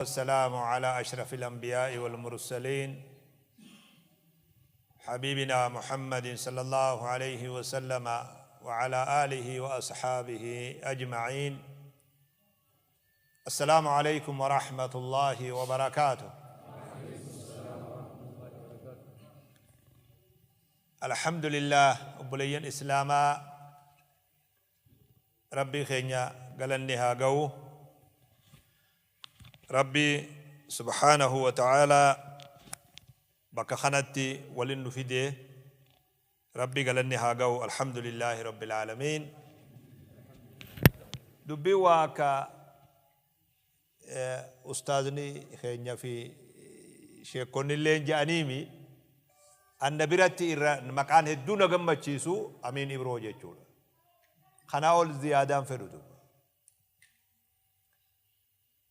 والسلام على أشرف الأنبياء والمرسلين حبيبنا محمد صلى الله عليه وسلم وعلى آله وأصحابه أجمعين. السلام عليكم ورحمة الله وبركاته. الحمد لله obboleeyyan islaamaa rabbii keenya galanni haa ga'u. Rabbi subhaanahu wa ta'aalaa bakka kanatti walin nu fide. Rabbi galanni haa ga'u. Alhamdulillaahi rabbil aalamiin. Dubbii waa akka ustaazni keenya fi sheekonni illee je'aniimi, anna biratti irra maqaan hedduu na gammachiisu Amiin Ibroo jechuudha. Kanaa ol ziyaadaan fedhu duuba.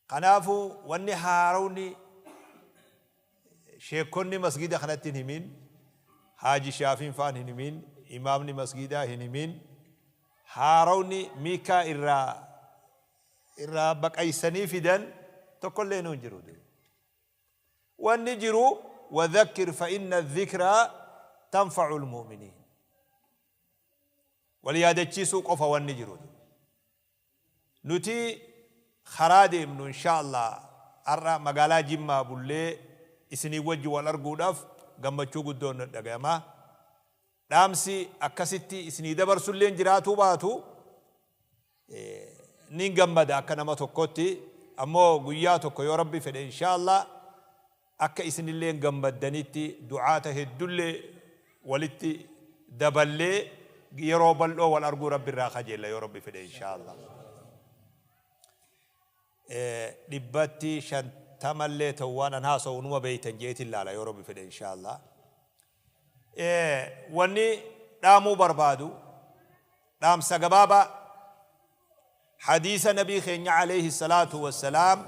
Kanaafuu wanni haarawni sheekonni masgida kanatti hin himin, Haaji Shaafiin faan hin himin, imaamni masgidaa hin himin, haarawni miikaa irraa baqaysanii fidan tokkollee nu hin jiru. Wanni jiru wadhakkir fa inna dhikraa tanfa'ul mu'miniin. Wal yaadachiisuu qofa wanni jiru. Nuti karaa deemnu insha Allah har'a magaalaa Jimmaa bullee isinii wajji wal arguudhaaf gammachuu guddoon nu dhagayama. Dhaamsi akkasitti isinii dabarsulleen jiraatuu baatu nin gammada akka nama tokkotti. Ammoo guyyaa tokko yoo Rabbi fedhe insha Allah akka isinilleen gammaddanitti du'aata heddullee walitti daballee yeroo bal'oo wal arguu Rabbi irraa kajeella yoo Rabbi fedhe insha Allah. Dhibbatti shantamallee ta'u waan an haasa'u numa beeytan jeetiin laala yoo Rabbi fedhe insha Allah. Wanni dhaamuu barbaadu dhaamsa gabaabaa hadiisa nabii keenya alayhi salaatu wassalaam,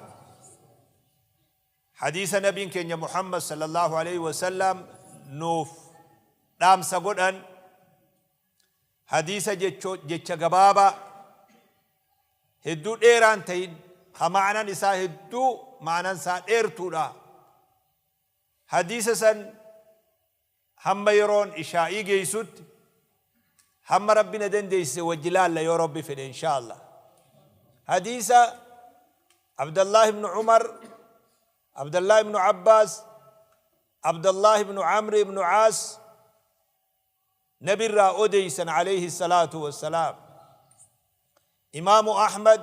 hadiisa nabiin keenya Muhammad sallallahu alayhi wasallam nuuf dhaamsa godhan, hadiisa jecha gabaabaa hedduu dheeraan ta'in ka ma'anan isaa hedduu ma'anan isaa dheertuudha. Hadiisa san hamma yeroon ishaa'ii geessutti, hamma Rabbi na dandeessise wajji laalla yoo Rabbi fedhe insha Allah. Hadiisa Abdallah ibn Umar, Abdallah ibn Abbas, Abdallah ibn Amr ibn Aas nabi irraa odeysan alayhi salaatu wassalaam. Imaamu Ahmad,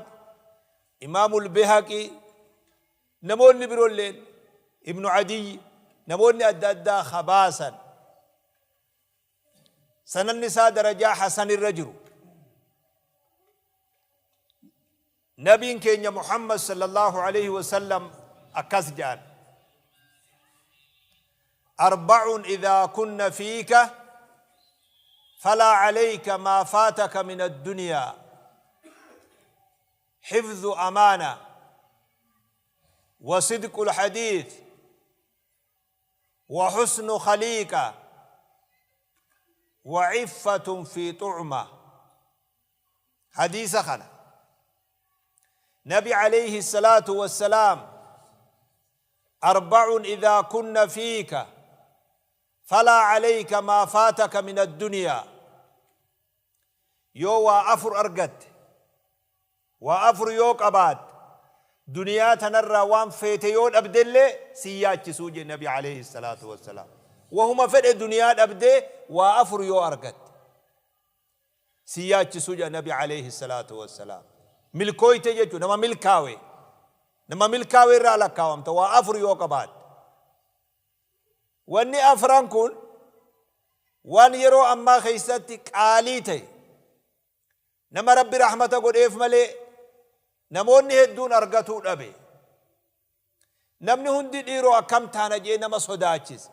Imaamu Al-Bihaqi, namoonni biroolleen, Ibnu Adiyyi, namoonni adda addaa habaasan, sananni isaa darajaa hasan irra jiru. Nabiin keenya Muhammad sallallahu alayhi wasallam akkas jedhan: "Arba'un idhaa kunna fiika falaa alayka maa faataka min addunyaa: hifdhu amaana wa sidqu alhadiith wa husnu khaliiqa wa iffatun fi tu'ma." Hadiisa kana Nabi alayhi salaatu wassalaam, "Arba'un idhaa kunna fiika falaa alayka maa faataka min addunyaa." Yoo waa afur argatte, waa afur yoo qabaatte, duniyaa tanarraa waan feete yoo dhabdellee sin yaachisuu jedhe Nabi alayhi salaatu wassalaam. Wahuma fedhe duniyaa dhabdee waa afur yoo argatte si yaachisuu jedha Nabi alayhi salaatu wassalaam. Milkooyte jechuun nama milkaawe, nama milkaawe irraa lakkaawamta waa afur yoo qabaatte. Wanni afran kun waan yeroo ammaa keessatti qaalii ta'e, nama Rabbi rahmata godheef malee namoonni hedduun argatuu dhabe. Namni hundi dhiiroo akkam taana jee nama sodaachise.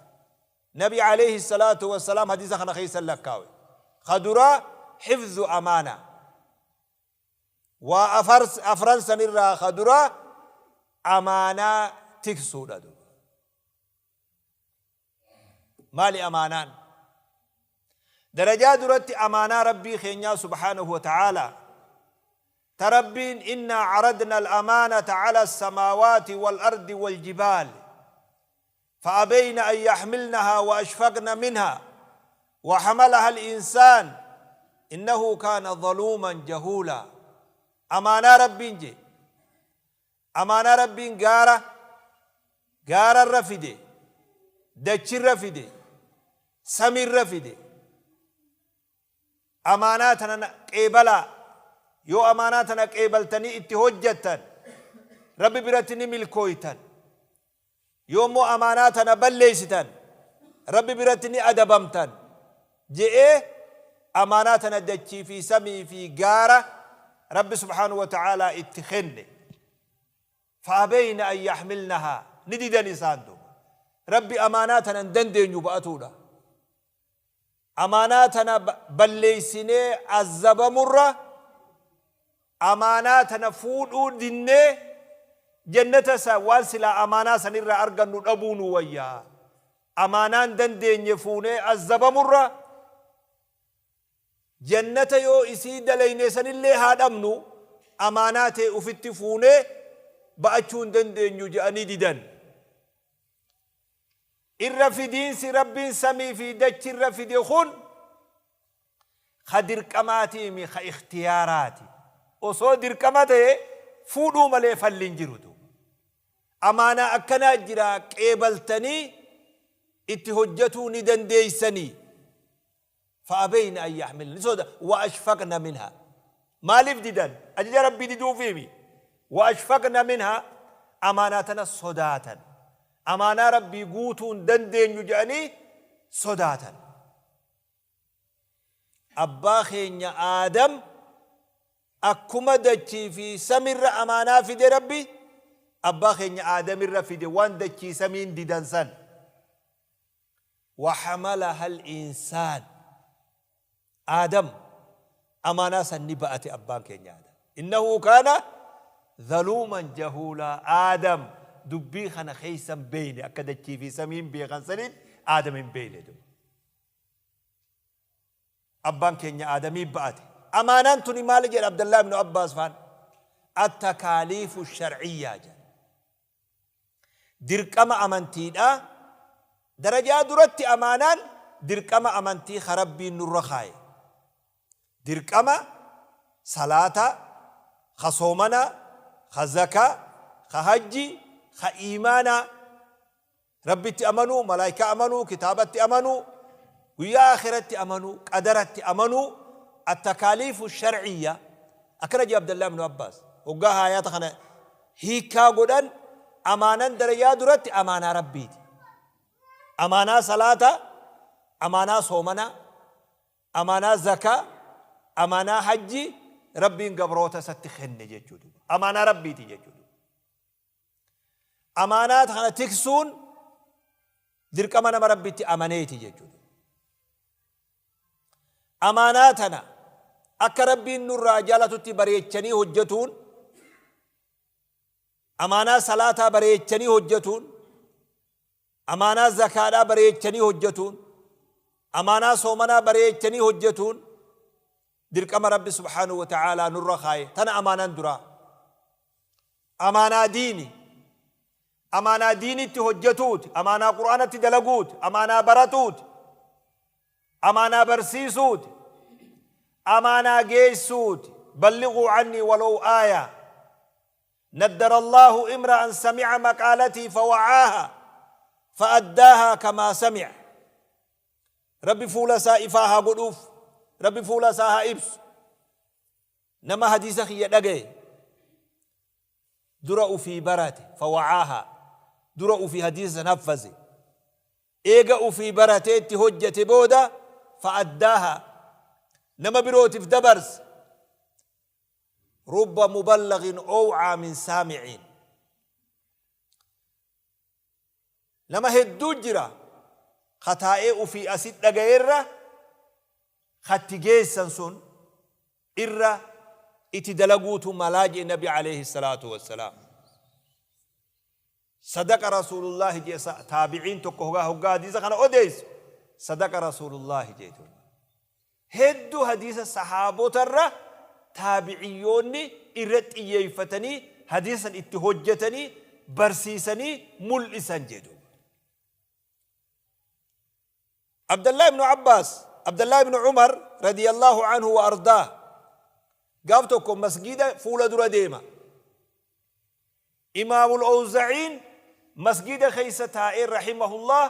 Nabi alayhi salaatu wassalaam hadiisa kana keessa lakkaawe. Ka duraa hifzu amaana. Waa afran sanirraa ka duraa amaanaa tiksuudha duuba. Maali amaanaan? Darajaa duratti amaanaa Rabbii keenyaa subhaanahu wa ta'aalaa. Ta Rabbiin innaa caradna al-amaanata cala as-samaawaati wal-ardi wal-jibaal fa'abayna an yaxmilnahaa wa ashfaqna minhaa wa hamalaha al-insaan innahu kaana zaluuman jahuulaa. Amaanaa Rabbiin jee. Amaanaa Rabbiin gaara gaararra fide, dachirra fide, samiirra fide. Amaanaa tana qeebalaa. Yoo amaanaa tana qeebaltanii itti hojjattan Rabbi biratti ni milkooytan. Yoo immoo amaanaa tana balleeysitan Rabbi biratti ni adabamtan je'ee amaanaa tana dachii fi samii fi gaara Rabbi subhaanahu wa ta'aalaa itti kenne. Fa'abayna an yaxmilnahaa ni didan isaan duuba. Rabbi amaanaa tana hin dandeenyu ba'atuudha. Amaanaa tana balleeysinee azzabamurra amaanaa tana fuudhuu dinnee jannata sa waan silaa amaanaa sanirraa argannu dhabuu nu wayya. Amaanaa hin dandeenye fuunee azzabamurra jannata yoo isii dalayne sanillee haa dhabnu amaanaa tee ufitti fuunee ba'achuu hin dandeenyu je'anii didan. Irra fidiinsi Rabbiin samii fi dachi irra fide kun ka dirqamaatiimi ka ikhtiyaaraati. Osoo dirqama ta'e fuudhuu malee falli hin jiru duuba. Amaanaa akkanaa jira qeebaltanii itti hojjatuu ni dandeeysanii. Fa'abayna an yaxmilna ni soda wa ashfaqna minha maaliif didan ajaja Rabbii diduufiimi wa ashfaqna minha amaanaa tana sodaatan amaanaa Rabbii guutuu hin dandeenyu jedhanii sodaatan. Abbaa keenya Aadam akkuma dachii fi samirra amaanaa fide Rabbi abbaa keenya Aadamirra fide waan dachii samiin didan san. Wa hamalaha al-insaan. Aadam amaanaa san ni ba'ate abbaan keenya Aadam. Innahu kaana zaluuman jahuulaa. Aadam dubbii kana keessa hin beeyne akka dachii fi samiin beekan sanitti Aadam hin beeyne duuba. Abbaan keenya Aadamii ba'ate. Amaanaan tuni maali jedha Abdallah ibnu Abbaas faan? At-takaaliifu shar'iyyaa jedha. Dirqama amantiidha. Darajaa duratti amaanaan dirqama amantii ka Rabbiin nurra kaaye. Dirqama salaataa, ka soomanaa, ka zakaa, ka hajjii, ka iimaanaa. Rabbitti amanuu, malaaykaa amanuu, kitaabatti amanuu, guyyaa aakhiratti amanuu, qadaratti amanuu, attakaaliifu shar'iyya, akkana je'e Abdallaah ibnu Abbaas, hoggaa aayaata kana hiikkaa godhan, amaanan darajaa duratti amaanaa Rabbiiti. Amaanaa salaataa, amaanaa soomanaa, amaanaa zakaa, amaanaa hajjii Rabbiin gabroota isatti kenne jechuu duuba. Amaanaa Rabbiiti jechuu duuba. Amaanaa kana tiksuun dirqama nama Rabbitti amaneeti jechuudha. Amaanaa tana akka Rabbiin nurraa jaalatutti bareechanii hojjetuun, amaanaa salaataa bareechanii hojjetuun, amaanaa zakaadhaa bareechanii hojjetuun, amaanaa soomanaa bareechanii hojjetuun dirqama Rabbi subhaanahu wa ta'aalaa nurra kaaye. Tana amaanaan duraa. Amaanaa diini. Amaanaa diinitti hojjetuuti. Amaanaa Qur'aanatti dalaguuti. Amaanaa baratuuti. Amaanaa barsiisuuti. Amaanaa geessuuti. Ballighuu cannii walow aayaa. Naddara Allaahu imra'an sami'a maqaalatii fawa'aaha fa'addaahaa kamaa sami'a. Rabbi fuula isaa ifaa haa godhuuf. Rabbi fuula isaa haa ibsu. Nama hadiisa kiyya dhagaye dura ufii barate fawa'aahaa dura ufii hadiisa san haffaze eega ufii baratee itti hojjate booda fa'addaahaa nama birootif dabarse rubba muballaghin ow'aa min saamiciin Nama hedduu jira ka taa'ee ufii asi dhagayerra ka itti geessan sun irra iti dalaguutu malaa je'e nabi alayhi salaatu wassalaam. Sadaqa rasuulullaahi je'e taabiciin tokko hoggaa hadiisa kana odeessu sadaqa rasuulullaahi je'e. Hedduu hadiisa sahaabotarra taabiciyyoonni irra xiyyeeffatanii hadiisa san itti hojjatanii barsiisanii mul'isan jee duuba. Abdallah ibnu Abbaas, Abdallah ibnu Umar radiyallahu anhu wa ardaah gaaf tokko masgiida fuula dura deema. Imaamul Owza'iin masgiida keessa taa'ee rahimahullah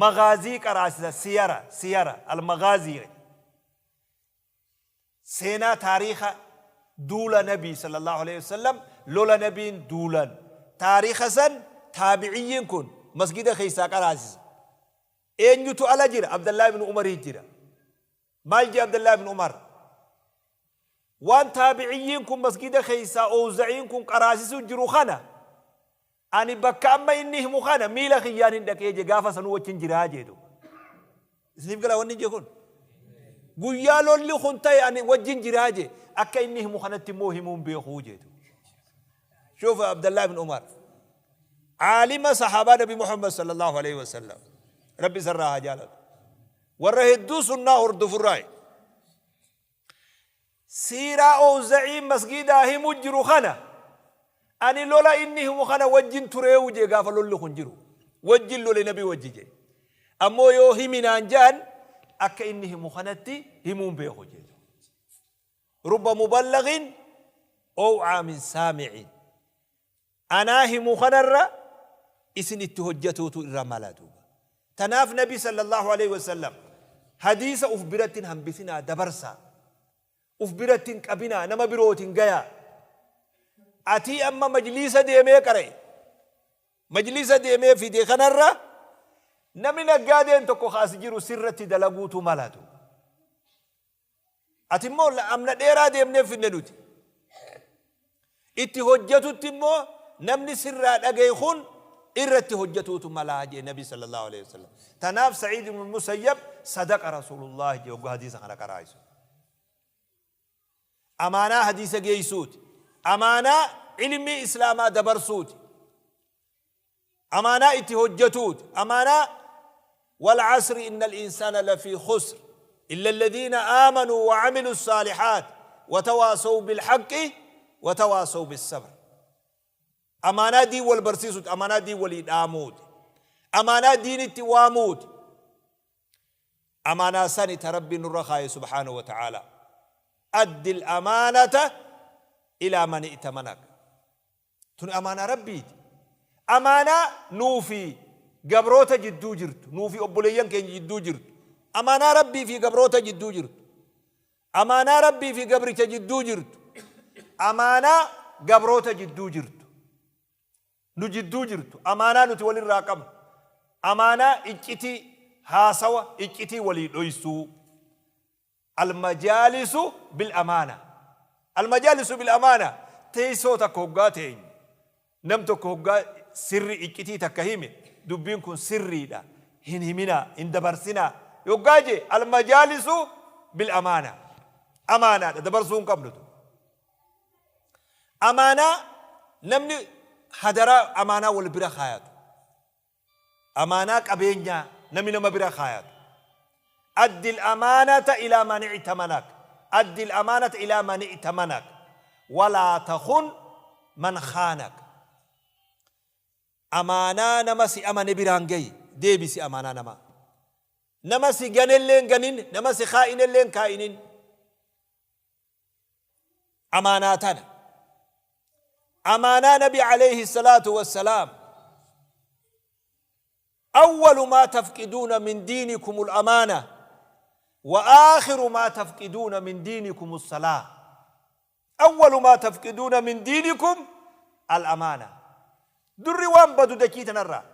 maghaazii qaraasisa siyara siyara al-maghaazii seenaa taariikha duula nabii sallallahu alaihi wasallam lola nabiin duulan taariikha san taabiciyyiin kun masgida keessaa qaraasisa. Eenyutu ala jira? Abdallah ibn Umarii jira. Maal jee Abdallah ibn Umar? Waan taabiciyyiin kun masgida keessaa Owza'iin kun qaraasisuu jiru kana ani bakka amma inni himu kana miila kiyyaan hin dhaqee je gaafa sanuu wajjin jiraa jee duuba. Isiniif galaa wanni jee kun? Guyyaa lolli kun ta'e ani wajjin jiraa jee akka inni himu kanatti immoo himuun beekuu jee duuba. Shuuf Abdallah ibn Umar. Aalima sahaabaa Nabi Muhammad sallallahu alaihi wasallam. Rabbi isarraa haa jaalatu. Warra hedduu sunnaa hordofurraayi. Siiraa Owza'iin masgiidaa himu jiru kana ani lola inni himu kana wajjin tureewu jee gaafa lolli kun jiru. Wajjin lole nabi wajji jee. Ammoo yoo himi naan ja'an akka inni himu kanatti himuun beeku jee. Rubba muballaghin ow'aa min saami'in. Anaa himu kanarra isin itti hojjatuutu irra mala duuba. Tanaaf Nabi sallallahu aleyhi wa sallam hadiisa uf biratti hin hambisinaa dabarsaa. Uf biratti hin qabinaa nama birootin gayaa. Atii amma majliisa deemee qara'e. Majliisa deemee fide kanarra namni naggaadeen tokko ka as jiru sirratti dalaguutu mala duuba. Ati immoo amna dheeraa deemnee finne nuti. Itti hojjatutti immoo namni sirraa dhagaye kun irratti hojjatuutu malaa jee Nabi sallallahu alaihi wasallam. Tanaaf Sa'iid ibn Musayyab sadaqa Rasuulullah jee hoggaa hadiisa kana qaraa'isu. Amaanaa hadiisa geessuuti. Amaanaa ilmii Islaamaa dabarsuuti. Amaanaa itti hojjatuuti. Amaanaa wal asri innal insaana lafii khusr illa alladhiina aamanuu wa amilu saalihaat wa tawaasaw bil haqqi wa tawaasaw bis sabr. Amaanaa diin wal barsiisuuti. Amaanaa diin walii dhaamuuti. Amaanaa diinitti waamuuti. Amaanaa sani ta Rabbiin nurra kaaye subhaanahu wa ta'aalaa. Addi al-amaanata ilaa man i'tamanak. Tuni amaanaa Rabbiiti. Amaanaa nuu fi gabroota jidduu jirtu, nuu fi obboleeyyan keenya jidduu jirtu. Amaanaa Rabbii fi gabroota jidduu jirtu. Amaanaa Rabbii fi gabricha jidduu jirtu. Amaanaa gabroota jidduu jirtu. Nu jidduu jirtu. Amaanaa nuti walirraa qabnu. Amaanaa iccitii haasawa, iccitii walii dhoysuu. Almajaalisu bil amaana. Almajaalisu bil amaana teessoo takka hoggaa teenyu nam tokko hoggaa sirri iccitii takka hime dubbiin kun sirriidha hin himinaa hin dabarsinaa yoggaa jee almajaalisu bil amaana amaanaadha dabarsuu hin qabnu tun. Amaanaa namni hadaraa amaanaa wal bira kaayatu. Amaanaa qabeenyaa namni nama bira kaayatu. Addi al-amaanata ilaa man i'tamanak. Addi al-amaanata ilaa man i'tamanak. Walaa takhun man khaanak. Amaanaa nama si amane biraan gahi. Deebisi amaanaa namaa. Nama si ganellee hin ganin, nama si kaa'inellee hin kaa'inin. Amaanaa tana. Amaanaa Nabi alayhi salaatu wassalaam. Awwalu maa tafqiduuna min diinikumul amaana wa aakhiru maa tafqiduuna min diinikumus salaa. Awwalu maa tafqiduuna min diinikum al amaana. Durri waan badu dachii tanarraa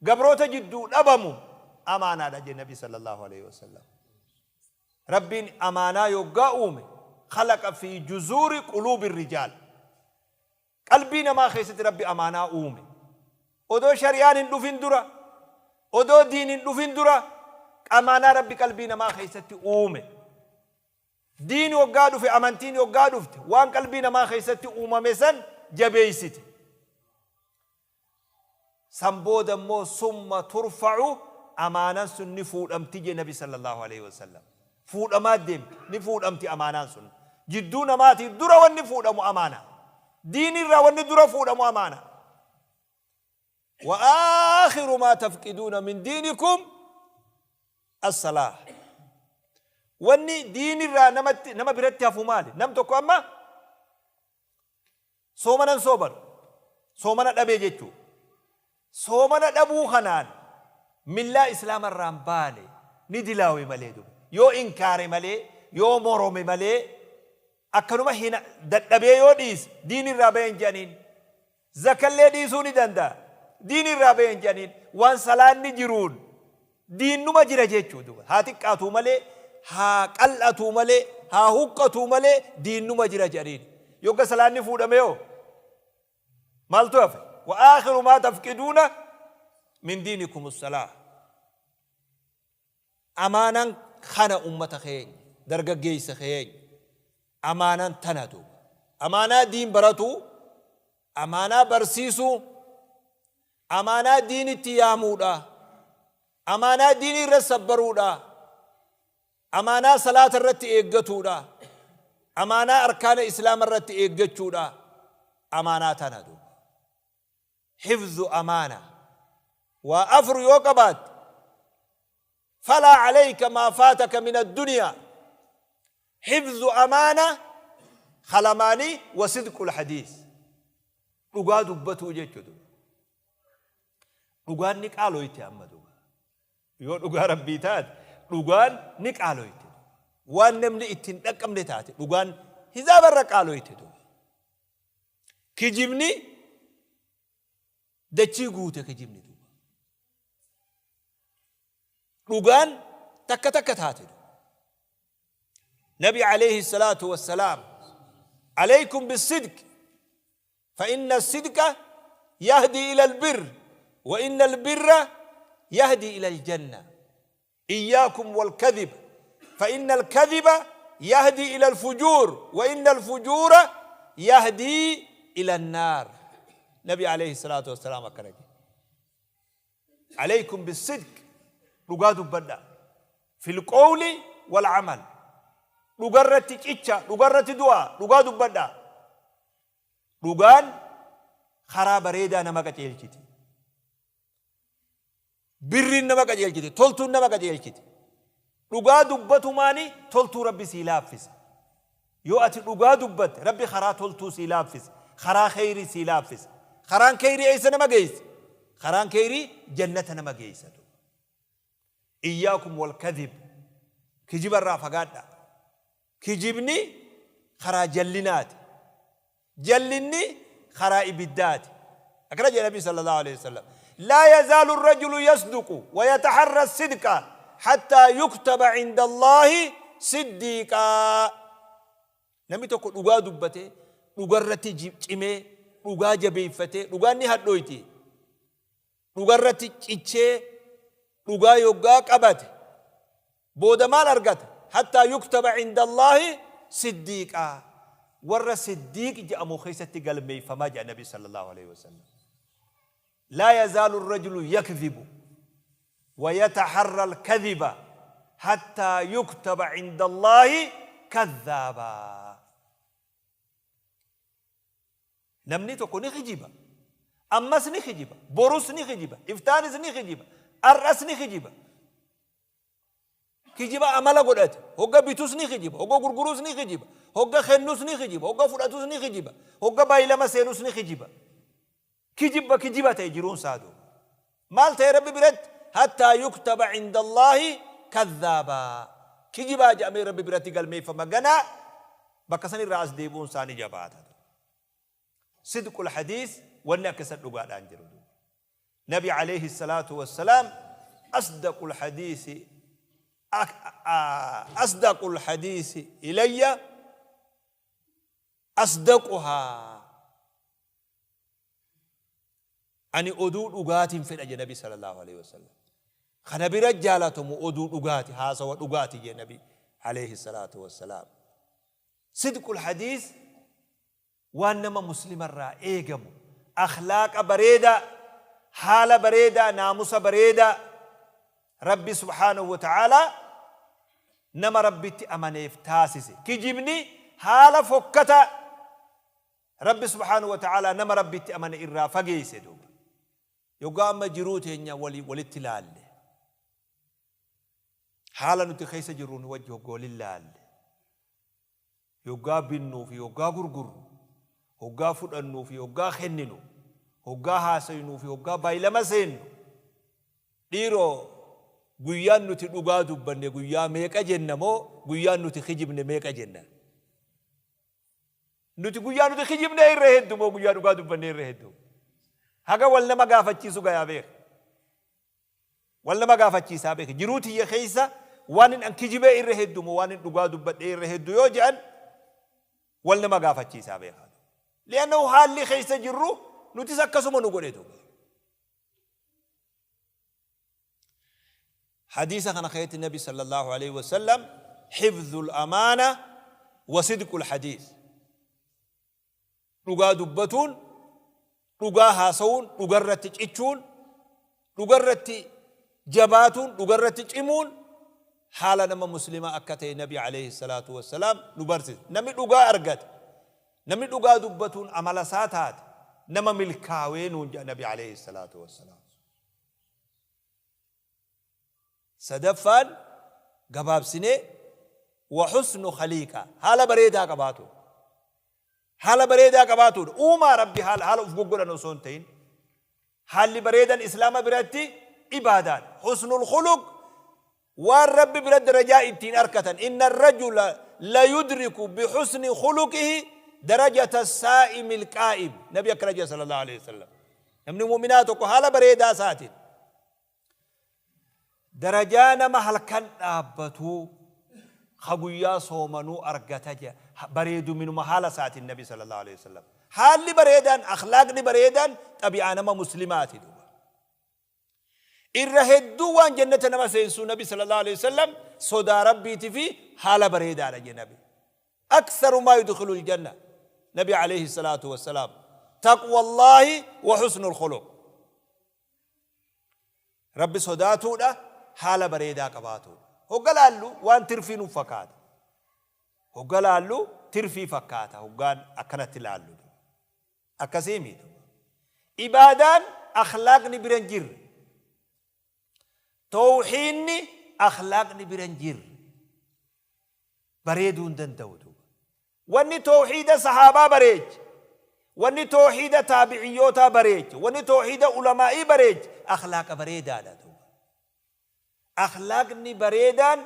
gabroota jidduu dhabamu amaanaadha jee Nabi sallallahu alayhi wasallam. Rabbiin amaanaa yoggaa uume khalaqa fii juzuuri quluubi rijaal. Qalbii namaa keessatti Rabbi amaanaa uume. Odoo shari'aan hin dhufin dura, odoo diin hin dhufin dura amaanaa Rabbi qalbii namaa keessatti uume. Diin yoggaa dhufe, amantiin yoggaa dhufte waan qalbii namaa keessatti uumame san jabeessite. San booda immoo summa turfa'u amaanan sun ni fuudhamti jee nabi sallallahu aleyhi wa sallam. Fuudhamaa deemti, ni fuudhamti amaanaan sun. Jidduu namaatii dura wanni fuudhamu amaana. Diinirraa wanni dura fuudhamu amaana. Wa aakhiru maa tafqiduuna min diinikum as-salaah. Wanni diinirraa namatti nama biratti hafu maali? Nam tokko amma soomana hin soomanu. Soomana dhabee jechuu. Soomana dhabuu kanaan millaa Islaama irraa hin baane ni dilaawe malee duba. Yoo inkaare malee, yoo morome malee akkanuma hin dadhabee yoo dhiise diini irraa bahe hin je'aniin. Zakallee dhiisuu ni danda'a. Diini irraa bahe hin je'aniin. Waan salaanni jiruun diinnuma jira jechuu duba. Haa xiqqaatuu malee, haa qal'atuu malee, haa huqqatuu malee diinnuma jira je'aniin. Yogga salaanni fuudhame hoo? Maaltu hafe? Wa aakhiru maa tafqiduuna min diinikum as-salaah. Amaanan kana ummata keenya, dargaggeessa keenya, amaanan tana duuba. Amaanaa diin baratuu, amaanaa barsiisuu, amaanaa diinitti yaamuudha, amaanaa diinii irra sabbaruudha, Amaanaa salaata irratti eeggatuudha. Amaanaa arkaana islaama irratti eeggachuudha. Amaanaa tana duuba. Hifzu amaana. Waa afur yoo qabaatte falaa alayka maa faataka min addunyaa. Hifzu amaana kalamaanii wa sidqul hadiis. Dhugaa dubbatuu jechuudha. Dhugaan ni qaaloyte amma duuba. Yoo dhugaa Rabbii taate dhugaan ni qaaloyte. Waan namni itti hin dhaqqabne taate dhugaan hizaaba irra qaaloyte duuba. Kijibni dachii guute kijibni duuba. Dhugaan takka takka taate duuba. Nabi alayhi salaatu wassalaam alaykum bisidq فإن الصدق يهدي إلى البر وإن البر يهدي إلى الجنة إياكم والكذب فإن الكذب يهدي إلى الفجور وإن الفجور يهدي إلى النار نبي عليه الصلاة والسلام أكرم عليكم بالصدق dhugaa dubbadhaa fil qawli wal amal dhugarratti cicha dhugarratti du'aa dhugaa dubbadhaa Dhugaan karaa bareedaa nama qaceelchiti. Birriin nama qajeelchiti, toltuun nama qajeelchiti. Dhugaa dubbatumaani toltuu Rabbi sii laaffisa. Yoo ati dhugaa dubbatte Rabbi karaa toltuu sii laaffisa, karaa kheyrii sii laaffisa. Karaan kheyrii eessa nama geessa? Karaan kheyrii jannata nama geessa. Iyyaakum wal kadhib. Kijiba irraa fagaadhaa. Kijibni karaa jallinaati. Jallinni karaa ibiddaati. Akkana jedhe Nabi sallallahu alaihi wasallam. Laa yazaalu rajulu yasduqu wa yataharra sidqa hattaa yuktaba inda Allaahi siddiiqaa. Namni tokko dhugaa dubbatee, dhugarratti cimee, dhugaa jabeeffatee, dhugaan ni hadhooyti. Dhugarratti cichee dhugaa yoggaa qabate booda maal argata? Hattaa yuktaba indallaahi siddiiqaa. Warra siddiiq jedhamu keessatti galmeeyfama jedha Nabi sallallahu aleyhi wasallam. Laa yazaalu rajulu yakdhibu wa yataharra alkadhiba hattaa yuktaba indallaahi kadhaabaa. Namni tokko ni kijiba. Ammas ni kijiba. Borus ni kijiba. Iftaanis ni kijiba. Ar'as ni kijiba. Kijiba amala godhate. Hogga bitus ni kijiba. Hogga gurgurus ni kijiba. Hogga kennus ni kijiba. Hogga fudhatus ni kijiba. Hogga baay'ilama seenus ni kijiba. Kijibba kijiba ta'e jiruun isaa duuba. Maal ta'e Rabbi biratti? Hattaa yuktaba indallaahi kadhaabaa. Kijibaa jedhamee Rabbi biratti galmeeffama ganaa bakka san irraa as deebi'uun isaa ni jabaata. Sidqul hadiis wanni akka isa dhugaadhaan jiru duuba. Nabi alayhi salaatu wassalaam asdaqul hadiisi asdaqul hadiisi ilayya asdaquhaa Ani oduu dhugaatiin fedha jedhe Nabi sallallahu alaihi wasallam. Kana bira jaalatamu oduu dhugaati, haasawa dhugaati jedhe Nabi alayhi salaatu wassalaam. Sidqul hadiis waan nama muslimarraa eegamu, akhlaaqa bareedaa, haala bareedaa, naamusa bareedaa Rabbi subhaanahu wa ta'aalaa nama Rabbitti amaneef taasise. Kijibni haala fokkataa Rabbi subhaanahu wa ta'aalaa nama Rabbitti amane irraa fageeyse duuba. Yoggaa amma jiruu teenya wali walitti laalle, haala nuti keessa jirruun wajji hogga walin laalle, yoggaa binnuu fi yoggaa gurgurru, hoggaa fudhannuu fi hoggaa kenninu, hoggaa haasaynuu fi hoggaa baylama seennu, dhiiroo guyyaan nuti dhugaa dubbanne guyyaa meeqa jenna moo guyyaan nuti kijibne meeqa jenna? Nuti guyyaa nuti kijibnee irra heddu moo guyyaa dhugaa dubbannee irra heddu? Haga wal nama gaafachiisu gayaa beek. Wal nama gaafachiisaa beek. Jiruu tiyya keessa waan hin an kijibee irra heddu moo waan hin dhugaa dubbadhee irra heddu yoo je'an wal nama gaafachiisaa beeka. Li'annahu haalli keessa jirru nutis akkasuma nu godhe duuba. Hadiisa kana keessatti Nabi sallallahu alaihi wasallam hifdhul amaana wa sidqul hadiis. Dhugaa dubbatuun, dhugaa haasawuun, dhugarratti cichuun, dhugarratti jabaatuun, dhugarratti cimuun haala nama muslimaa akka ta'e Nabi alayhi salaatu wassalaam nu barsiisa. Namni dhugaa argate, namni dhugaa dubbatuun amala isaa taate nama milkaawee nuun jedha Nabi alayhi salaatu wassalaam. Sadaffaan gabaabsinee wa husnu khaliiqa haala bareedaa qabaatu. Haala bareedaa qabaatuudha. Uumaa Rabbi haala haala uf goggodhan osoo hin ta'in. Haalli bareedan Islaama biratti ibaadaadha. Husnul khuluq waan Rabbi bira darajaa ittiin arkatan. Inna rajula la yudriku bihusni khuluqihi darajata saa'imil qaa'im. Nabi akkana jedha sallallahu alaihi wasallam. Namni mu'minaa tokko haala bareedaa isaatiin darajaa nama halkan dhaabbatuu ka guyyaa soomanuu argata jedha. Bareeduminuma haala isaatiin Nabi sallallahu alaihi wasallam. Haalli bareedaan, akhlaaqni bareedaan xabi'aa nama muslimaati duuba. Irra hedduu waan jannata nama seensuu Nabi sallallahu alaihi wasallam sodaa Rabbiiti fi haala bareedaadha jedhe Nabi. Aktharu maa yudkhilul janna Nabi alayhi salaatu wassalaam taqwallaahi wa husnul khuluq. Rabbi sodaatuudha, haala bareedaa qabaatuudha. Hogga laallu waan tirfii nuuf fakkaata. Hogga laallu tirfii fakkaata hoggaan akkanatti laallu. Akkasii miti. Ibaadaan akhlaaqni bira hin jirre. Towhiinni akhlaaqni bira hin jirre. Bareeduu hin danda'u duuba. Wanni towhiida sahaabaa bareeche, wanni towhiida taabiciyyootaa bareeche, wanni towhiida ulamaa'ii bareeche akhlaaqa bareedaadha duuba. Akhlaaqni bareedaan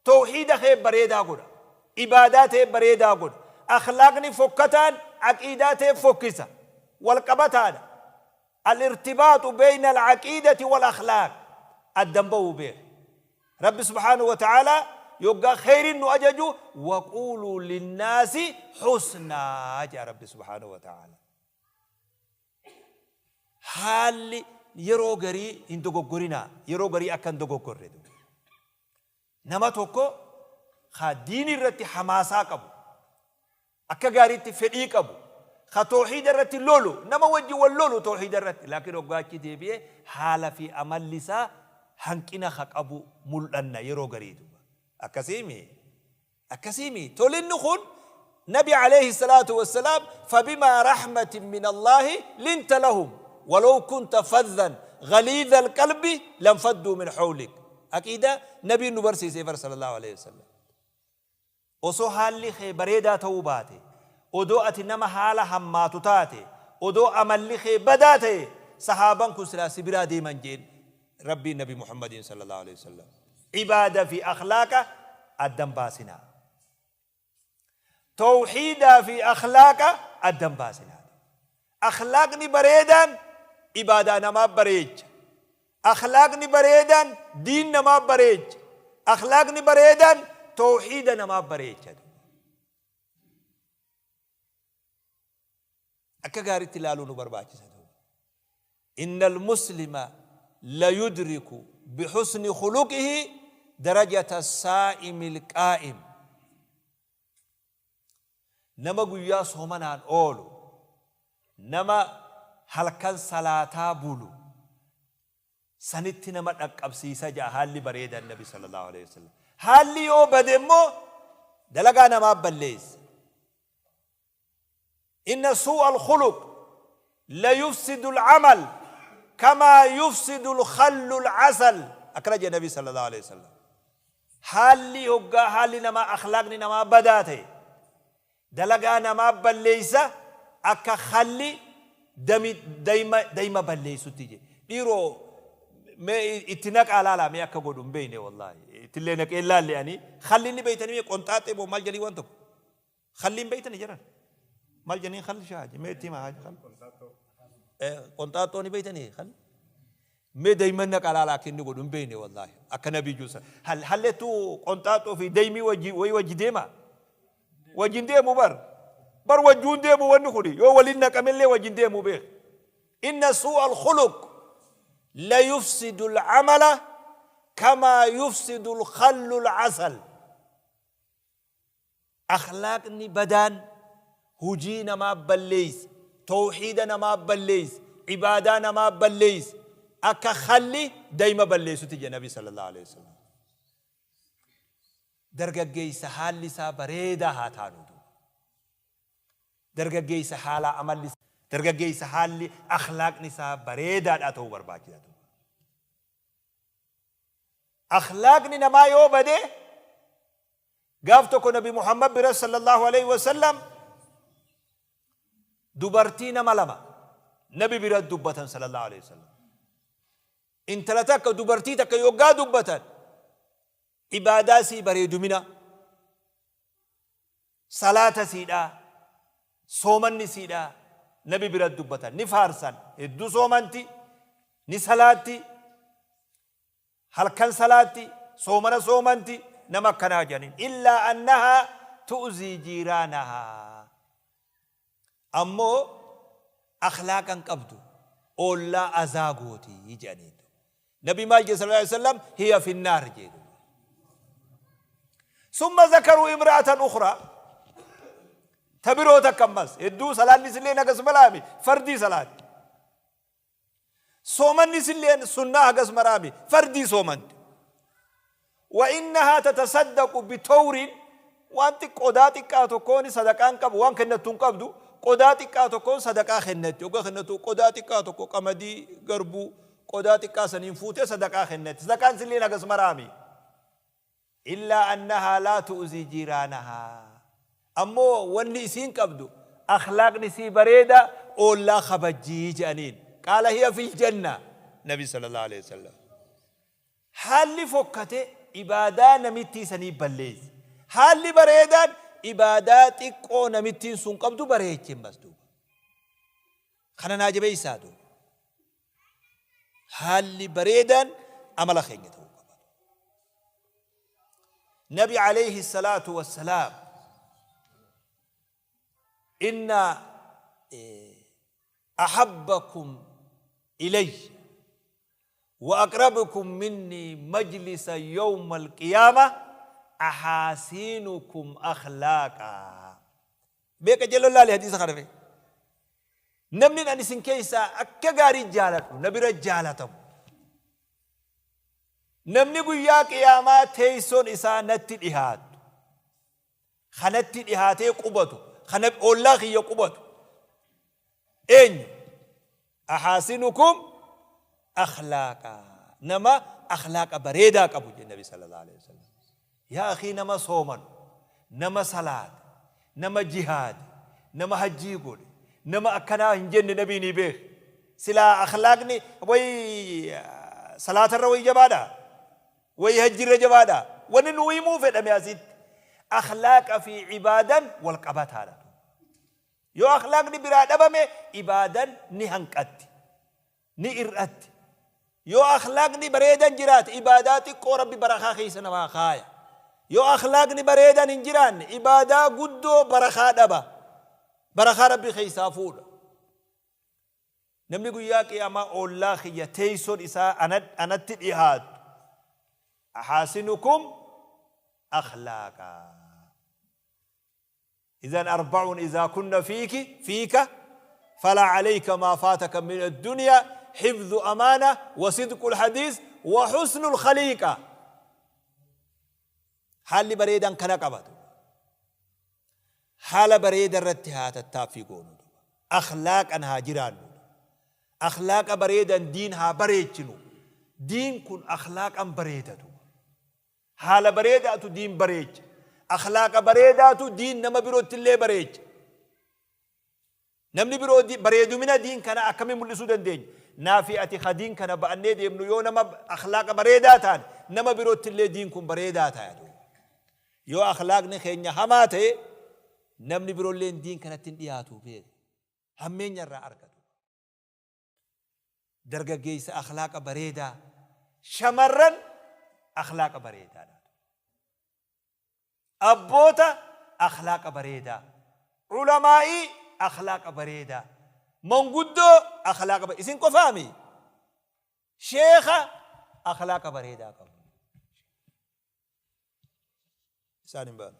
towhiida kee bareedaa godha. Ibaadaa tee bareedaa godha. Akhlaaqni fokkataan aqiidaa tee fokkisa. Wal qabataadha. Al-irtibaaxu beeyna al-aqiidati wal akhlaaq. Addan ba'uu beeki. Rabbi subhaanahu wa ta'aalaa yoggaa kheyriin nu ajaju waquuluu linnaasi husnaa jedha Rabbi subhaanahu wa ta'aalaa. Haalli yeroo garii hin dogoggorinaa, yeroo garii akka hin dogoggorre duuba. Nama tokko ka diinii irratti hamaasaa qabu, akka gaariitti fedhii qabu, ka toohiida irratti lolu, nama wajji wal lolu toohiida irratti, laakiin hoggaa achi deebi'e haala fi amalli isaa hanqina ka qabu mul'anna yeroo garii duuba. Akkasiimi? Akkasii mii? Tolinni kun Nabi aleyhi salaatu wassalaam fabimaa rahmatin min Allaahi linta lahum walaw kunta fadhan ghaliidha alqalbi lanfadduu min hawlik. Aqiidaa Nabiin nu barsiisee bar sallallahu aleyhi wasallam. Osoo haalli kee bareedaa ta'uu baate, odoo ati nama haala hammaatu taate, odoo amalli kee badaa ta'e, sahaaban kun silaa si biraa deeman jeen Rabbiin Nabi Muhammadiin sallallahu aleyhi wasallam. Ibaada fi akhlaaqa adda hin baasinaa. Tawhiidaa fi akhlaaqa adda hin baasinaa. Akhlaaqni bareedaan ibaadaa namaa bareecha. Akhlaaqni bareedaan diin namaa bareecha. Akhlaaqni bareedaan tawhiida namaa bareecha. Akka gaaritti ilaaluu nu barbaachisa duuba. Innal muslima la yudriku bihusni khuluqihi darajata saa'imil qaa'im. Nama guyyaa soomanaan oolu, nama halkan salaataa bulu sanitti nama dhaqqabsiisa ja'a haalli bareedaan Nabi sallallahu alaihi wasallam. Haalli yoo bade immoo Dalagaa namaa balleessa. Inna suu'a al-khuluq la yufsidu al-amal kamaa yufsidu al-khallu al-asal akkana jedhe Nabi sallallahu alaihi wasallam. Haalli hoggaa haalli namaa akhlaaqni namaa badaa ta'e dalagaa namaa balleeysa akka khalli dami dayma dayma balleeysutti jedhe. Dhiiroo mee itti naqaa laalaa mee akka godhu hin beeyne wallaahi. Ittillee naqee hin laalle ani. Khalli inni beeytanii mee qonxaaxee moo maal jedhanii waan tokko. Khalli hin beeytani jedhan. Maal jedhanii khalli shaaji mee itti himaa haaji khalli. Qonxaaxoo ni beeytanii khalli. Mee dayman naqaa laalaa akka inni godhu hin beeyne wallaahi. Akka nabii juusa. Hallettuu qonxaaxoo fi daymii wajji wayii wajji deemaa. Wajjin deemu bar. Bar wajjuun deemu wanni kuni yoo waliin naqamellee wajjin deemu beek. Inna suu'a al-khuluq la yufsidu al-amala kamaa yufsidu al-khallu al-asal. Akhlaaqni badaan hujii namaa balleeysa, towhiida namaa balleeysa, ibaadaa namaa balleeysa, akka khalli dayma balleeysutti jedhe Nabi sallallahu aleyhi wasallam. Dargaggeeysa haalli isaa bareedaa haa taanu duuba. Dargaggeeysa haalaa amalli Dargaggeeysa haalli akhlaaqni isaa bareedaadhaa ta'uu barbaachisa duuba. Akhlaaqni namaa yoo bade gaaf tokko Nabi Muhammad bira sallallahu alaihi wasallam dubartii nama lama Nabi bira dubbatan sallallahu alaihi wasallam. Intala takka dubartii takka yoggaa dubbatan ibaadaa sii bareedumina Salaata isiidhaa, soomanni isiidhaa Nabi bira dubbatan. Ni faarsan. Hedduu soomanti, ni salaatti, halkan salaatti, soomana soomanti, nama akkanaa jedhaniin. Illaa annahaa tu'zii jiiraanahaa. Ammoo akhlaaqa hin qabdu, oollaa azaa gooti jedhaniin. Nabi maal jedhe sallallahu alaihi wasallam hiya finnaar jedhe. Summa zakaruu imra'atan ukhraa ta biroo takka ammas hedduu salaanni isillee hagas malaami fardii salaati. Soomanni isillee sunnaa hagas maraami fardii soomanti. Wa innahaa tatasaddaqu bitowrin waan qodaa xiqqaa tokkoon sadaqaa hin qabu waan kennattu hin qabdu qodaa xiqqaa tokkoon sadaqaa kennatti hoggaa kennattu qodaa xiqqaa tokko qamadii garbuu qodaa xiqqaa saniin fuutee sadaqaa kennatti sadaqaan silleen hagas maraami illaa annahaa laa tu'zii jiiraanahaa ammoo wanni isiin qabdu akhlaaqni isii bareeda oollaa kabajjii jedhaniin qaala hiya fil janna nabi sallallahu alaihi wasallam Haalli fokkate ibaadaa namittii sanii balleesse. Haalli bareedaan ibaadaa xiqqoo namittiin sun qabdu bareeche ammas duuba. Kana naa jabeessaa duuba. Haalli bareedaan amala keenya ta'uu qaba. Nabi alayhi salaatu wassalaam inna ahabbakum ilayya Wa aqrabukum minnii majlisan yawmal qiyaamah ahaasiinukum akhlaaqaa. Mee qajeelloon laali hadiisa kana mee. Namni ani isin keessaa akka gaarii jaaladhu na bira jaalatamu. Namni guyyaa qiyaamaa teessoon isaa natti dhihaattu. Kanatti dhihaatee qubatu. Kana ollaa kiyya qubatu. Eenyu? Ahaasinukum akhlaaqa. Nama akhlaaqa bareedaa qabu jedhe Nabi sallallahu alaihi wasallam. Yaa akhii nama soomanu, nama salaate, nama jihaade, nama hajjii godhe, nama akkanaa hin jenne Nabii ni beek. Silaa akhlaaqni way salaatarra way jabaadha. Way hajjirra jabaadha. Wanni nu himuu fedhame asitti akhlaaqa fi ibaadan wal qabataadha. Yoo akhlaaqni biraa dhabame ibaadan ni hanqatti, ni ir'atti. Yoo akhlaaqni bareedan jiraate ibaadaa xiqqoo Rabbi barakaa keessa namaa kaaya. Yoo akhlaaqni bareedan hin jiraanne ibaadaa guddoo barakaa dhaba. Barakaa Rabbi keessaa fuudha. Namni guyyaa qiyaamaa oollaa kiyya teessoon isaa anatti dhihaattu ahaasinukum akhlaaqa. Idan arba'un idaa kunna fiiki fiika falaa alayka maa faataka min addunyaa hifdhu amaana wa sidqul hadiis wa husnul khaliiqa. Haalli bareedaan kana qabatu. Haala bareeda irratti haa tattaaffii goonu duuba. Akhlaaqan haa jiraannu. Akhlaaqa bareedan diin haa bareechinu. Diin kun akhlaaqan bareeda duuba. Haala bareedaatu diin bareecha. Akhlaaqa bareedaatu diin nama birootti illee bareecha. Namni biroo bareedumina diin kana akkamiin mul'isuu dandeenya? Naa fi ati ka diin kana ba'annee deemnu yoo nama akhlaaqa bareedaa taane, nama birootti illee diin kun bareedaa ta'a duuba. Yoo akhlaaqni keenya hamaa ta'e, namni biroolleen diin kanatti hin dhiyaatu beeki. Hammeenya irraa argatu. Dargaggeessa akhlaaqa bareedaa, shamarran akhlaaqa bareedaadha. Abboota akhlaaqa bareedaa, ulamaa'ii akhlaaqa bareedaa, manguddoo akhlaaqa bareedaa, isin qofaami, sheekha akhlaaqa bareedaa qabu. Isaan hin baanu.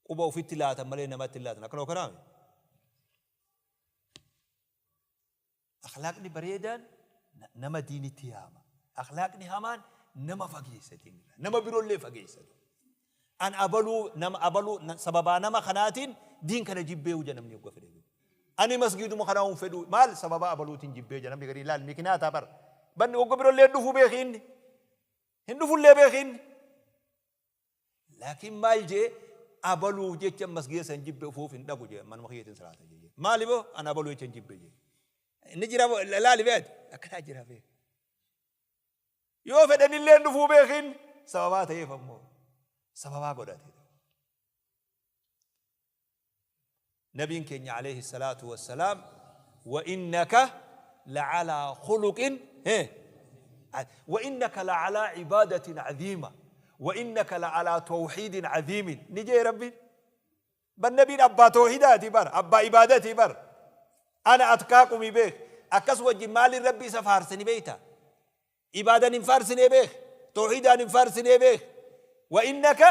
Quba ofitti laatan malee namatti hin laatan. Akkanuma kanaami. Akhlaaqni bareedaan nama diinitti yaama. Akhlaaqni hamaan nama fageessa diinirraa. Nama biroollee fageessa. An abaluu nama abaluu sababaa nama kanaatiin diin kana jibbee huja namni hogga fedhe. Ani masgiiduma kanaa hin fedhu, maal sababaa abaluutiin jibbee jira namni garii laal mikinaataa bar. Banni hogga biroollee dhufuu beeki, inni. Hin dhufullee beeki inni. Laakiin maal jee, abaluuf jecha masgiida san jibbe, ufuuf hin dhaqu jee, manuma kiyyatiin salaata jee. Maali boo, an abaluu jecha hin jibbe jee. Inni jira laali beeti akkanaa jira beeki. Yoo fedhanillee hin dhufuu beekin, sababaa ta'eef ammoo sababaa godhate. Nabiin keenya alayhi salaatu wassalaam, wa innaka la'alaa khuluqin, wa innaka la'alaa ibaadatin aziima, wa innaka la'alaa tawhiidin aziimin ni jee Rabbiin. Bar nabiin abbaa tawhiidaati, bar abbaa ibaadaati, bar ana atqaaqumi beek. Akkas wajjin maaliin Rabbi isa faarsani beekta? Ibaadan hin faarsinee beek, tawhiidaan hin faarsinee beek. Wa innaka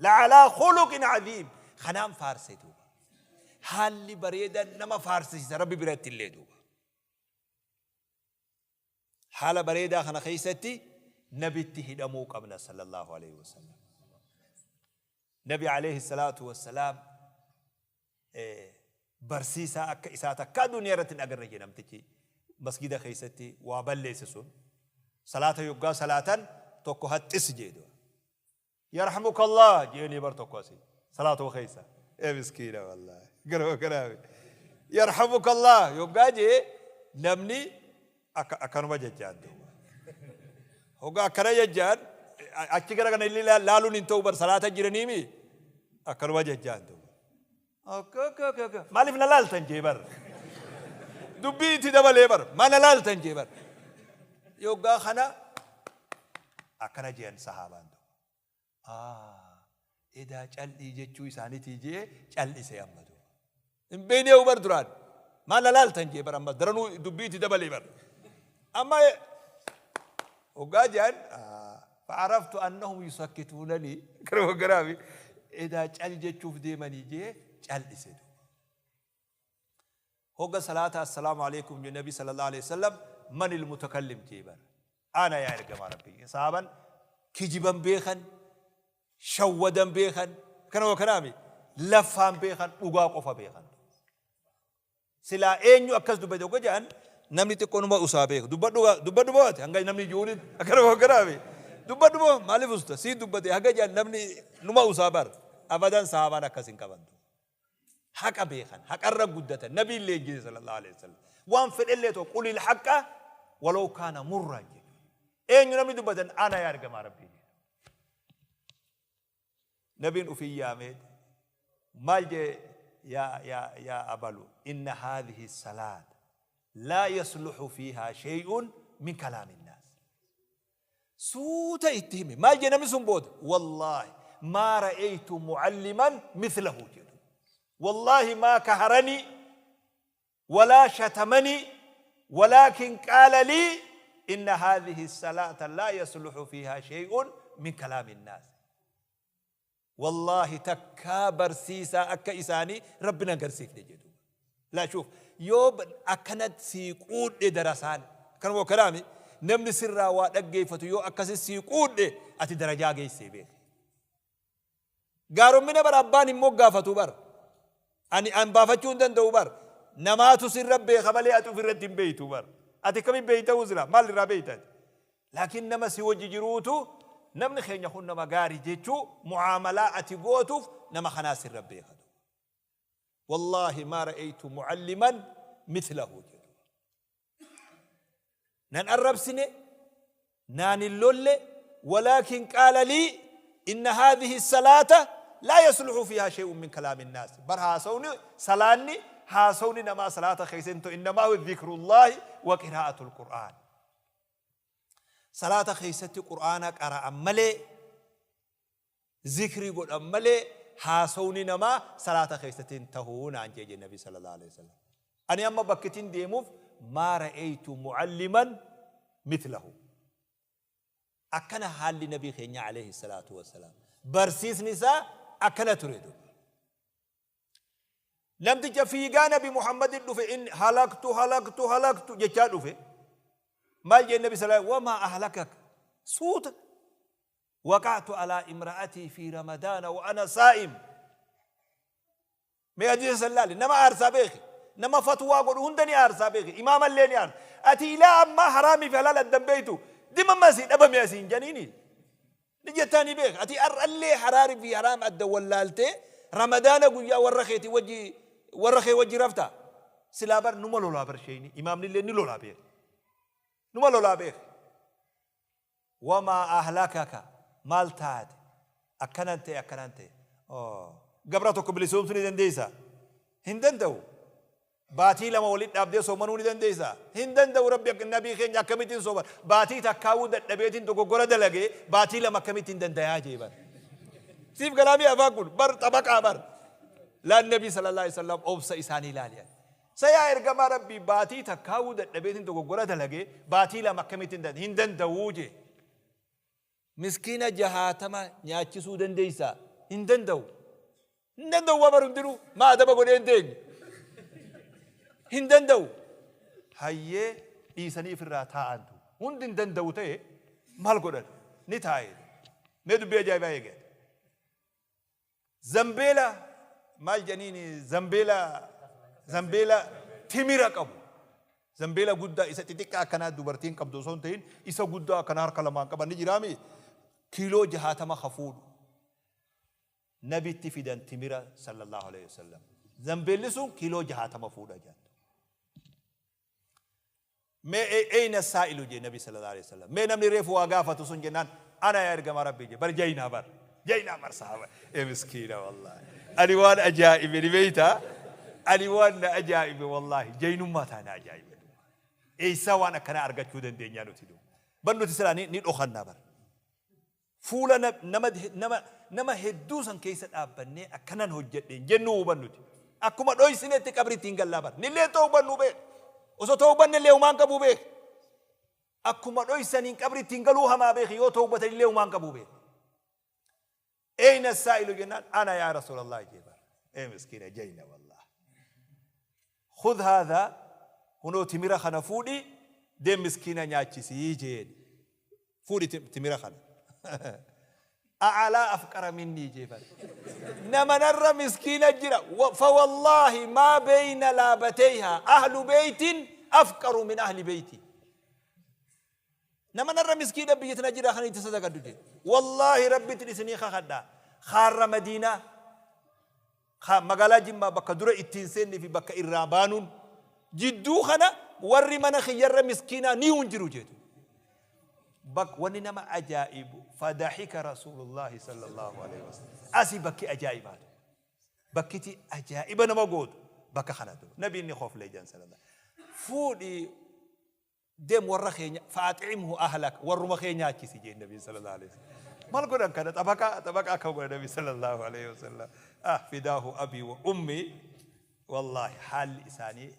la'alaa khuluqin aziim kanaan faarse duuba. Haalli bareedan nama faarsisiisa Rabbi biratti illee duuba. Haala bareedaa kana keessatti nabitti hidhamuu qabna sallallahu alaihi wasallam. Nabi alayhi salaatu wassalaam barsiisaa akka isaa takkaa duniyaa irratti hin agarre jedhe. Namtichi masgida keessatti waa balleesse sun salaata yoggaa salaatan tokko haxxis jedhu, yarhamukallah jeeni bar, tokko asii salaatuma keessa ee miskiina wallahi garuma kanaafi yarhamukallah yoggaa jee namni akka akkanuma jechaan duuba. Hoggaa akkana jechaan achi gara kana illee laaluun hin ta'u bar, salaata jiraniimi, akkanuma jechaan duuba. Akka akka akka akka maaliif na laaltan jee bar, dubbii itti dabalee bar, maa na laaltan jee bar. Yoggaa kana akkana jean sahaabaan duuba. Edaa cal'ii jechuu isaaniitii jee cal'ise amma duuba. Hin beeknee bar duraan. Maal na laaltan jee bar, amma daranuu dubbii itti dabalee bar. Amma hoggaa jean fa'araftu annahum yusakkituunanii gara garaafi edaa cal jechuuf deemanii jee cal'ise duuba. Hogga salaata assalaamu alaikum jee Nabi sallallahu alaihi wasallam, manil mutakallim jee bar. Ana yaa ergamaa Rabbii. Sahaaban kijiban beekan, shawwadan beekan, kana wa kanaami laffaan beekan, dhugaa qofa beekan. Silaa eenyu akkas dubbate hogga jedhan, namni xiqqoo numa usaa beeka. Dubbadhu dubbadhu moo ati hanga namni jiruun akkana wa kanaami. Dubbadhu moo maaliif usta sii dubbate hanga jedhan namni numa usaa bar. Abadan sahaabaan akkas hin qaban. Haqa beekan, haqarra guddatan, nabiin leenjise sallallahu alaihi wasallam. Waan fedhellee ta'u, qulil haqqa walaw kaana murran jedhu. Eenyu namni dubbatan? Ana yaa ergamaa Rabbii jedhu. Nabiin ufii yaamee maal jee? Yaa yaa yaa abalu, inna haadhihi salaata laa yasluhu fiihaa shay'un min kalaami nnaas. Suuta itti hime. Maal jee namni sun booda? Wallaahi maa ra'aytu mu'alliman mithlahu jedhu. Wallaahi maa kaharanii walaa shatamanii, walaakin qaala lii inna haadhihi salaata laa yasluhu fiihaa shay'un min kalaami nnaas. Wallaahi takkaa barsiisaa akka isaanii Rabbi na agarsiifne jedhu. Laa shuuf, yoo akkanatti sii quudhe darasaan, akkanuma kalaami namni sirraa waa dhaggeeffatu, yoo akkasi sii quudhe ati darajaa geessee beeki. Gaarommina bar abbaan hin moggaafatu bar. Ani an baafachuu hin danda'u bar. Namaatu sirra beeka malee ati ofirratti hin beeytu bar. Ati akkamiin beeyta uzra maal irraa beeyta ati? Laakiin nama si wajji jiruutu namni keenya kun nama gaari jechuu mu'aamalaa ati gootuuf nama kanaa sirra beeka. Wallaahi maa ra'aytu mu'alliman mithlahu jedhu. Nan arrabsine, naan hin lolle, walaakin qaala lii inna haadhihi salaata laa yasluhu fiihaa shay'un min kalaami nnaas. Bar haasawni salaanni haasawni namaa salaata keessa hin ta'u innamaa huwa dhikrullaahi wa qiraa'atul qur'aan. Salaata keessatti qur'aana qara'an malee zikrii godhan malee haasawni namaa salaata keessatti hin tahu naan jee jee nabi sallallahu alaihi wasallam. Ani amma bakkitin deemuuf maa ra'aytu mu'alliman mithlahu. Akkana haalli nabii keenya alayhi salaatu wassalaam. Barsiisni isaa akkana ture duuba. Namticha fiigaa nabi Muhammadin dhufe inni halaktu halaktu halaktu jechaa dhufe. Maal jee nabi sallallahu wamaa ahlakak suuta waqa'tu alaa imra'atii fi ramadaana wa ana saa'im. Mee hadiisa san laali nama aarsaa beeki nama fatwaa godhu hunda ni aarsaa beeki imaamallee ni aarsa. Ati ilaa ammaa haraamii fi halaal addan beektu dimamma asii dhabame asiin janiini. Ni jettaa ni beeka. Ati har'allee haraari fi haraam adda wallaaltee ramadaana guyyaa warra keetii wajji warra kee wajji rafta. Silaa bar numa lolaa bar sheeyni imaamnillee ni lolaa beeka. Numa lolaa beeka. Wamaa ahlakaka maal taate akkanan ta'e akkanan ta'e. Gabra tokko bilisoomsuu ni dandeessaa? Hin danda'u. Baatii lama walitti dhaabdee soomanuu ni dandeessaa? Hin danda'u Rabbi akka nabii keenya akkamittiin sooman? Baatii takkaawuu dadhabeetiin dogoggora dalagee baatii lama akkamittiin dandayaa jee bar. Siif galaamii afaan kun bar xabaqaa bar. Laan nabii sallallahu alaihi wasallam obsa isaanii ilaali. Sa yaa ergamaa Rabbii baatii takkaawuu dadhabeetiin dogoggora dalagee baatii lama akkamittiin danda'a? Hin danda'uu jee. Miskiina jahaatama nyaachisuu dandeessaa? Hin danda'u. Hin danda'u waa bar hundinuu maa adaba godhee hin teenye. Hin danda'u. Hayyee dhiisanii ofirraa taa'antu. Hundi hin danda'u ta'e maal godhan? Ni taa'e. Mee dubbii ajaa'ibaa eegale. Zambeela maal jedhaniin zambeela zambeela timira qabu. Zambeela guddaa isa xixiqqaa akkanaa dubartiin qabdu osoo hin ta'in isa guddaa akkanaa harka lamaan qaban ni jiraami. Kiiloo 60 ka fuudhu. Nabitti fidan timira sallallahu alaihi wasallam. Zambeelli sun kiiloo 60 fuudha jedhan. Mee eyna saa'ilu jee nabi sallallahu alaihi wasallam. Mee namni reefu waa gaafatu sun jennaan ana yaa ergamaa rabbii jee bar jaynaa bar jaynaa bar sahaba ee miskiina wallahi. Ani waan ajaa'ibe ni beeyta ani waan na ajaa'ibe wallahi jaynummaa taa na ajaa'ibe. Eessaa waan akkanaa argachuu dandeenyaa nuti duuba. Bar nuti silaa ni dhokannaa bar. Fuula nama nama nama hedduu san keessa dhaabbannee akkanan hojjedhe hin jennuu hubannuti. Akkuma dhoysinetti qabritti hin gallaa bar. Nillee tawbannu beek. Osoo tawbanne illee humaan qabuu beek. Akkuma dhoysaniin qabritti hin galuu hamaa beeki yoo tawbatan illee humaan qabuu beek. Eyna saa'ilu jennaan ana yaa Rasuulallah jee bar. Ee miskiina jayna wallah. Khudh haadha kunoo timira kana fuudhi deem miskiina nyaachisii jeen. Fuudhi timira kana. A'alaa afqara minnii jee bar. Nama narra miskiina jira. Fawallaahi maa beeyna laabateyha ahlu beeytin afqaru min ahli beeyti. Nama narra miskiina biyya tana jira kan itti sadaqadhu jee. Wallaahi rabbitti isinii kakadha. Kaarra Madiinaa Ka magaalaa Jimmaa bakka dura ittiin seennee fi bakka irraa baanuun jidduu kana warri mana kiyyarra miskiinaa ni hin jiru jeetu. Bak wanni nama ajaa'ibu fadahika Rasuulullaahi sallallahu alaihi wasallam. Asi bakki ajaa'ibaatu. Bakkiti ajaa'iba nama gootu bakka kanatu. Nabiin ni koflee jedhan sallallahu. Fuudhi Deem warra kee fa'ax'imhu ahlak warruma kee nyaachisi jeen nabiin sallallahu alaihi wasallam. Maal godhan kana xabaqaa xabaqaa akka godhan nabi sallallahu alaihi wasallam. Ah fidaahu abii wa ummi wallaahi haalli isaanii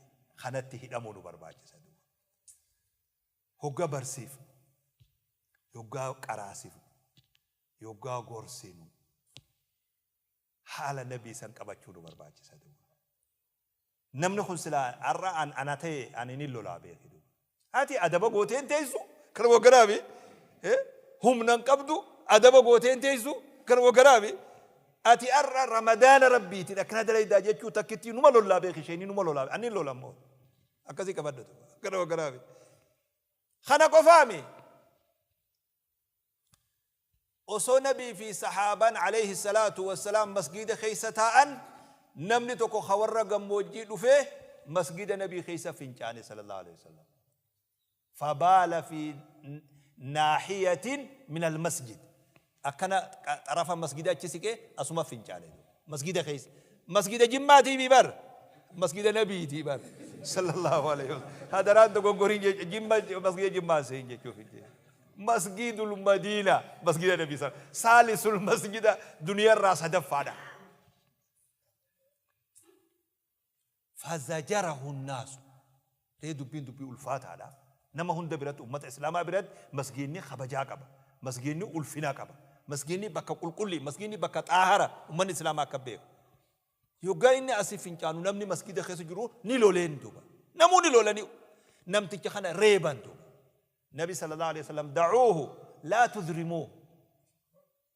kanatti hidhamuu nu barbaachisa. Hogga barsiifnu, yoggaa qaraasifnu, yoggaa gorsinu haala nabii san qabachuu nu barbaachisa. Namni kun silaa har'a an ana ta'e ani nin lolaa beeki duuba. Ati adaba gootee hin teessu kana wagganaami humna hin qabdu adaba gootee hin teessu kana wagganaami Ati ar'a Ramadaana Rabbiitiin akkana dalaydaa jechuu takkittii numa lollaa beeki isheenii numa lolaa anni lola immoo akkasii qabadhatu akkana wakkanaafi. Kana qofaami osoo nabii fi sahaabaan alayhi salaatu wassalaam masgiida keessa taa'an namni tokko ka warra gammoojjii dhufee masgiida nabii keessa fincaane sallallahu alayhi wasallam. Fabaala fi naahiyatin min almasjid. Akkana xarafa masgida achi siqee asuma fincaane. Masgida keessa. Masgida Jimmaatii mi bar. Masgida nabiitii bar. Sallallahu alayhi wasallam. Hadaraan dogoggoriin jecha Jimma masgida Jimmaa seen jechuuf hin jee. Masgidul Madiina masgida nabii saalisul masgida duniyarraa sadaffaadha. Fazajarahu nnaasu. Ree dubbiin dubbii ulfaataadha. Nama hunda biratti ummata islaamaa biratti masgiinni kabajaa qaba. Masgiinni ulfina qaba. Masgiinni bakka qulqullii, masgiinni bakka xaahara ummanni islaamaa akka beeku. Yoggaa inni asii fincaanu namni masgiida keessa jiru ni loleen duuba. Namuu ni lolanii namticha kana reeban duuba. Nabi sallallahu alaihi wasallam da'uuhu laa tudrimuuhu.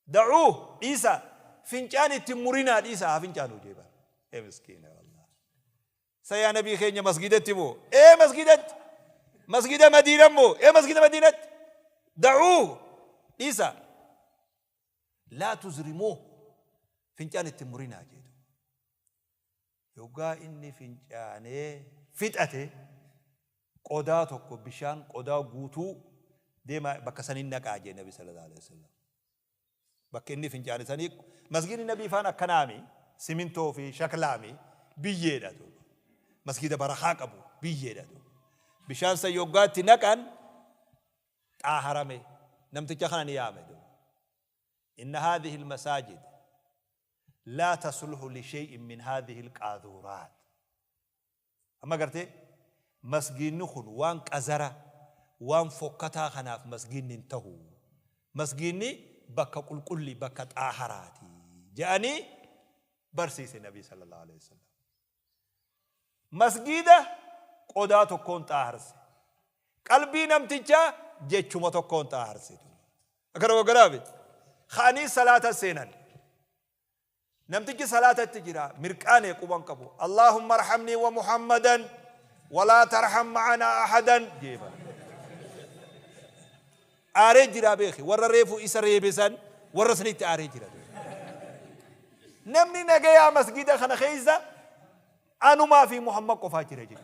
Da'uuh, dhiisaa, fincaan itti hin murinaa dhiisaa haa fincaanuu jee bar. Ee miskiina wallah. Sa yaa nabii keenya masgidatti moo? Ee masgidatti. Masgida Madiina moo? Ee masgida Madiinatti. Da'uuh, dhiisaa. Laa tuzrimuuh, fincaan itti hin murinaa jee. Yoggaa inni fincaanee fixate qodaa tokko bishaan qodaa guutuu deemaa bakka sanii naqaa jee Nabi sallallahu alaihi wasallam. Bakka inni fincaane sanii masgiidni Nabii faan akkanaami simintoo fi shaklaami biyyeedha duuba. Masgiida barakaa qabu biyyeedha duuba. Bishaan san yoggaa itti naqan xaaharame namticha kana ni yaame duuba. Inna haadhihi al-masaajid laa tasluhu li shay'in min haadhihi al-qaadhuuraat. Amma gartee masgiinni kun waan qazara, waan fokkataa kanaaf masgiinni hin tahu. Masgiinni bakka qulqulli, bakka xaaharaati je'anii barsiise Nabii sallallahu alaihi wasallam. Masgiida qodaa tokkoon xaaharse. Qalbii namtichaa jechuma tokkoon xaaharse. Akkana waggaraafi. Ka'anii salaata seenan. Namtichi salaatatti jira mirqaane quban qabu. Allahumma arhamnii wa Muhammadan walaa tarham ma'anaa ahadan jeeba. Aaree jira beeki warra reefu isa reebe san warra sanitti aaree jira. Namni nagayaa masgida kana keessa anumaa fi Muhammad qofaa jira jechuudha.